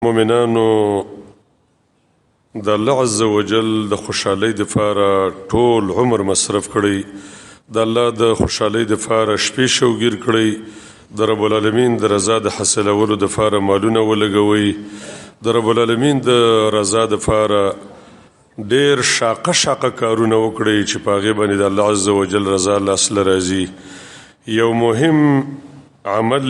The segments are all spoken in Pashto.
مؤمنانو د الله عز وجل د خوشحالۍ لپاره ټول عمر مصرف کړئ، د الله د خوشحالۍ لپاره شپې شوګیر کړئ، د رب العالمین د رضا د حاصلولو لپاره مالونه ولګوئ، د رب العالمین د رضا لپاره ډیر شاقه شاقه کارونه وکړئ چې په هغې باندې د الله عز وجل رضا لاس له راځي. یو مهم عمل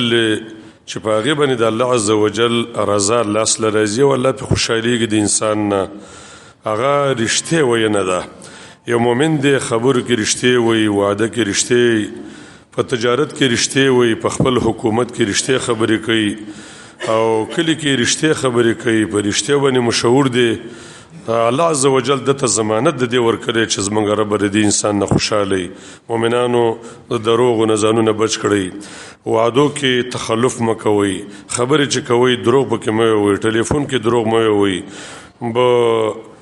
چې په هغې باندې د الله عز وجل رضا لاس له راځي او الله پې خوشحالېږي د انسان نه، هغه رښتیا وینا ده. یو مؤمن دی خبرو کې رښتیا وایي، وعده کې رښتیا، په تجارت کې رښتیا وایي، په خپل حکومت کې رښتیا خبرې کوي او کلي کې رښتیا خبرې کوي، په رښتیا باندې مشهور دی. الله عز وجل دته ضمانت د دې ورکړي چې زمونږ رب د دې انسان نه خوشاله. مؤمنانو د دروغو نه ځانونه بچ کړئ، وعدو کې تخلف مه کوئ، خبرې چې کوئ دروغ پکې مه وایئ، ټلیفون کې دروغ مه وایئ، به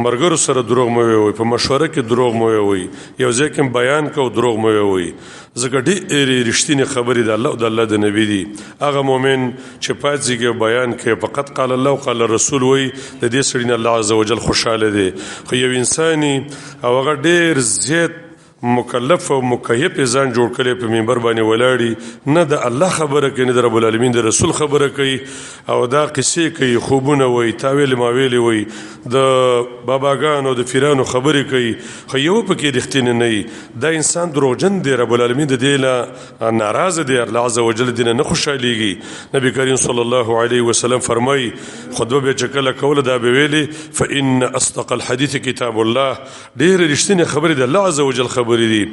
مرګرو سره دروغ مه وایئ، په مشوره کې دروغ مه وایئ، یو ځای کې بیان کو دروغ مه وایئ، ځکه ډېرې رښتینې خبرې د الله او د الله د نبي دي. هغه مؤمن چې پاڅېږي او بیان کوي فقط قال الله او قال رسول وایي، د دې سړي نه الله عز وجل خوشحاله دی. خو یو انساني او هغه ډېر زیات مکلف او مکیف ځان جوړ کړي، په منبر باندې ولاړی، نه د الله خبره کوي، نه د رب العالمین د رسول خبره کوي، او دا قصې کوي، خوبونه وایي، تاویل ماویلې وایي، د باباګانو د پیرانو خبرې کوي، خو یو پکې رښتینی نه وي. دا انسان دروغجن دی، رب العالمین د دې نه ناراضه دی، الله عز وجل دې نه خوشحالېږي. نبی کریم صلی الله علیه وسلم فرمایي، خطبه به چې کله کوله دا به ویلي فإن أصدق الحديث کتاب الله. ډېرې رښتینې خبرې د الله عز وجل خبرې دي.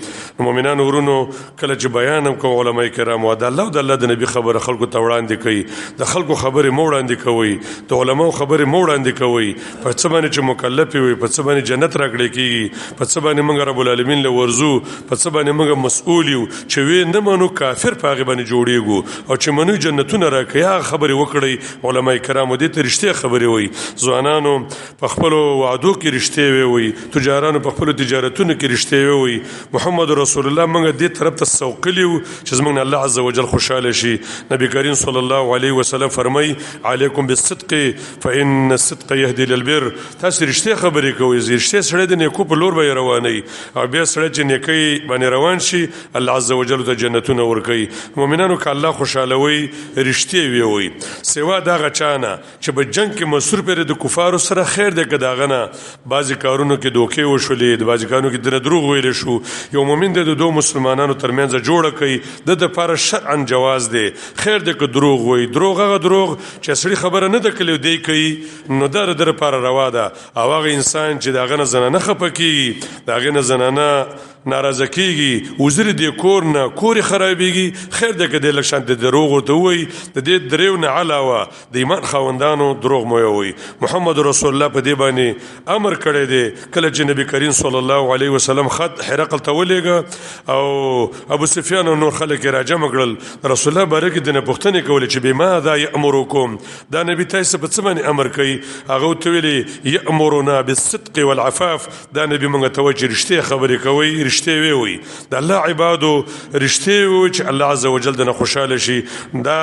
مؤمنانو ورونو، کله چې بیان هم کوم علماء کرام د الله او د الله د نبی خبره خلکو ته وړاندې کوي، د خلکو خبرې مو وړاندې کوي، د علماو خبرې مو وړاندې کوي، په څه باندې چې مکلف وي، په څه باندې جنت راکړی کېږي، په څه باندې موږ رب العالمین له ورځو، په څه باندې موږ مسؤل یو، چې وی نه منو کافر په هغې باندې جوړېږو، او چې منو جنتونه راکوي، هغه خبرې وکړئ. علماء کرامو دې ته رښتیا خبرې وایي. ځوانانو په خپلو وعدو کې رښتیا وایي، تجارانو په خپلو تجارتونو کې رښتیا وایي. محمد رسول الله موږ دې طرف ته سوقلی وو چې زموږ نه الله عز وجل خوشحاله شي. نبی کریم صلی الله علیه وسلم فرمایي علیکم بالصدق فإن الصدق يهدي للبر. تاسو رښتیا خبرې کوئ، رښتیا سړی د نیکو په لور به روانوي، او بیا سړی چې نیکۍ باندې روان شي الله عز وجل ته جنتونه ورکوي. مؤمنانو که الله خوشحالوي رښتیا وایي، سوا دغه چا نه چې په جنگ کې مصروف دی د کفارو سره، خیر دی که د هغه نه بعضې کارونو کې دوکې وشولې، د بعضې کارونو کې درنه دروغ ویلی شو. یو مؤمن دی د دوو مسلمانانو ترمنځ جوړه کوي، د ده دپاره شرعاً جواز دی، خیر دی که دروغ وایي. دروغ هغه دروغ چې سړي خبره نه ده کړې دی کوي، نو دا د ده لپاره روا ده. او هغه انسان چې د هغه نه زنانه خفه کېږي، د هغې نه زنانه ناراضه کېږي، وزري دې کور نه کور یې خرابېږي، خیر دی که دی لږ شانتې دروغ ورته ووایي. د دې دریو نه علاوه د ایمان خاوندانو دروغ مه وایئ. محمد رسول الله په دې باندې امر کړی دی. کله چې نبی کریم صلی الله علیه وسلم خط هرقل ته ولېږه او ابو سفیان او نور خلک یې راجمع کړل، رسول الله باره کې دنه پوښتنې کولې چې بماذا یأمرکم، دا نبی تاسو په څه باندې امر کوي؟ هغه ورته ویلې یأمرنا بالصدق والعفاف. دا نبی موږ ته وایي چې رښتیا خبرې کوئ، رښتیا وایئ. د الله عبادو رښتیا وایئ چې الله عز وجل دنه خوشحاله شي. دا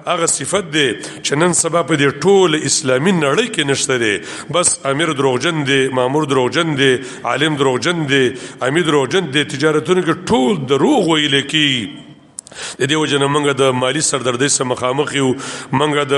هغه صفت دی چې نن سبا په دې ټول اسلامي نړۍ کې نشته دی. بس امیر دروغجن دی، مامور دروغجن دی، عالم دروغجن دی، امیر دروغجن دی، تجارتونو کې ټول دروغ ویل کېږي. د دې وجه نه موږ د مالي سردردۍ سره مخامخ یو، موږ د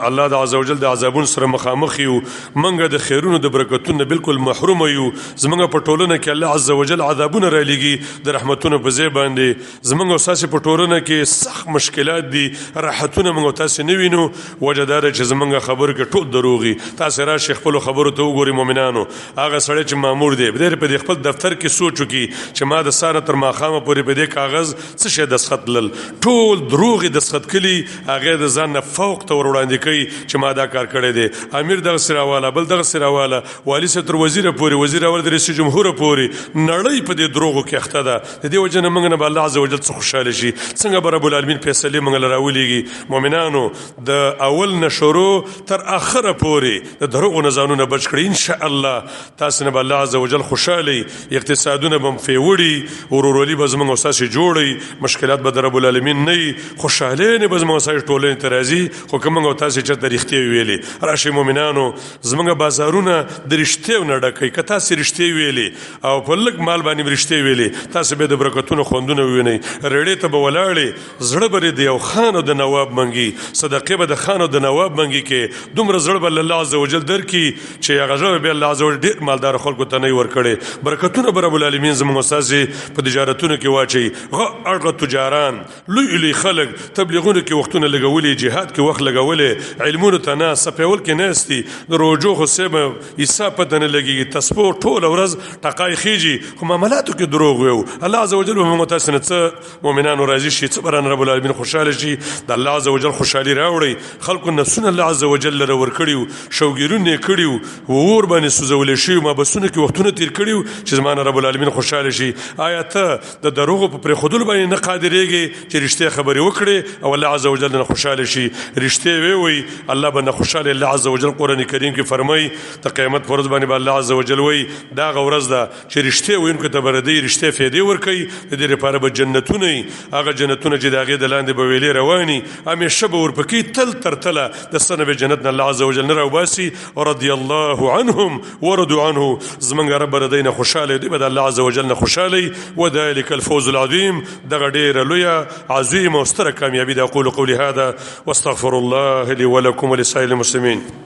الله د عز وجل د عذابونو سره مخامخ یو، موږ د خیرونو د برکتونو نه بالکل محروم یو. زموږ په ټولنه کې الله عز وجل عذابونه رالیږي د رحمتونو په ځای باندې. زموږ او ستاسې په ټولنه کې سخت مشکلات دي، راحتونه موږ او تاسې نه وینو. وجه دا ده چې زموږ خبرو کې ټول دروغ دي. تاسې راشئ خپلو خبرو ته وګورئ مؤمنانو. هغه سړی چې مامور دی په دې خپل دفتر کې سوچ وکړي چې ما د سهار تر ماښامه پورې په دې کاغذ څه شی دستخط تلل، ټول دروغ یې دستخط کړي، هغه د ځان نه فوق ته ور وړاندې کوي چې ما دا کار کړی دی. امیر دغسې راواله، بل دغسې راواله، والي صاحب تر وزیره پورې، وزیر راواله تر رئیس جمهوره پورې، نړۍ په دې دروغو کې اخته ده. د دې وجه نه موږ نه به الله عز وجل څه خوشحاله شي، څنګه به رب العالمین فیصلې موږ له راولېږي. مؤمنانو د اول نه شروع تر اخره پورې د دروغو نه ځانونه بچ کړئ، ان شاء الله تاسې نه به الله عز وجل خوشحاله، اقتصادونه به مو پیاوړي، ورورولي به زموږ او ستاسې جوړي، مشکلات به به رب العالمین نه خوشاله نه به زموږ سره ټولنې ته راځي. خو کوم او تاسو چې ته رښتیا ویلې، راشي مؤمنانو، زموږ بازارونه د رښتیا نه ډکې. که تاسو رښتیا ویلې او په لږ مال باندې رښتیا ویلې، تاسو به د برکتونو خوندونه ووینئ. رړې ته به ولاړې، زړه به د یو خان او د نواب منګي، صدقې به د خان او د نواب منګي کې دومره زړه به الله عزوجل درکې چې هغه زړه به الله عزوجل ډېر مالدار خلکو ته نه ورکړي. برکتونه به رب العالمین زموږ استازي په تجارتونو کې واچي. هغه تجاران، لوی لوی خلک تبلیغونو کې وختونه لګولي، جهاد کې وخت لګولې، علمونو ته نه سپیول کې نهستي، د روجو خو سیمه حساب پته نه لګېږي، تسپو ټوله ورځ ټقای خېږي، خو معاملاتو کې دروغ ویو. الله عزوجل به موږ تاسو نه څه مؤمنانو راضي شي، څه به رب العالمین خوشحاله شي. د الله عزوجل خوشحالي راوړي. خلکو نفسونه الله عزوجل لره ورکړي، شوګیرونه یې کړي، اور باندې سوځول شي، ما بسونه کې وختونه تیر کړي چې زما نه رب العالمین خوشحاله شي. آیا ته د دروغو په پرېښودلو باندې نه قادرېږې چې رښتیا خبرې وکړې او الله عزوجل نه خوشحاله شي؟ رښتیا وی وی الله به نه خوشحاله. الله عزوجل قرآن کریم کې فرمایي د قیامت پر ورځ باندې به الله عزوجل وایي دا هغه ورځ ده چې رښتیا ویونکو ته به د دې رښتیا فایدې ورکوي، د دې لپاره به جنتونه وي، هغه جنتونه چې د هغې د لاندې به ویلې رواني، همیشه به ورپکې تل تر تله د سنه به جنت نه الله عزوجل نه راوباسي. رضی الله عنهم ورضوا عنه. زمونږ رب به د دې نه خوشحاله دی، به د الله عزوجل نه خوشحاله وي. وذلك الفوز العظیم. دغه ډېره لویه عظیمه او ستره کامیابي ده. اقول قولي هذا واستغفر الله لي ولكم ولسائر المسلمين.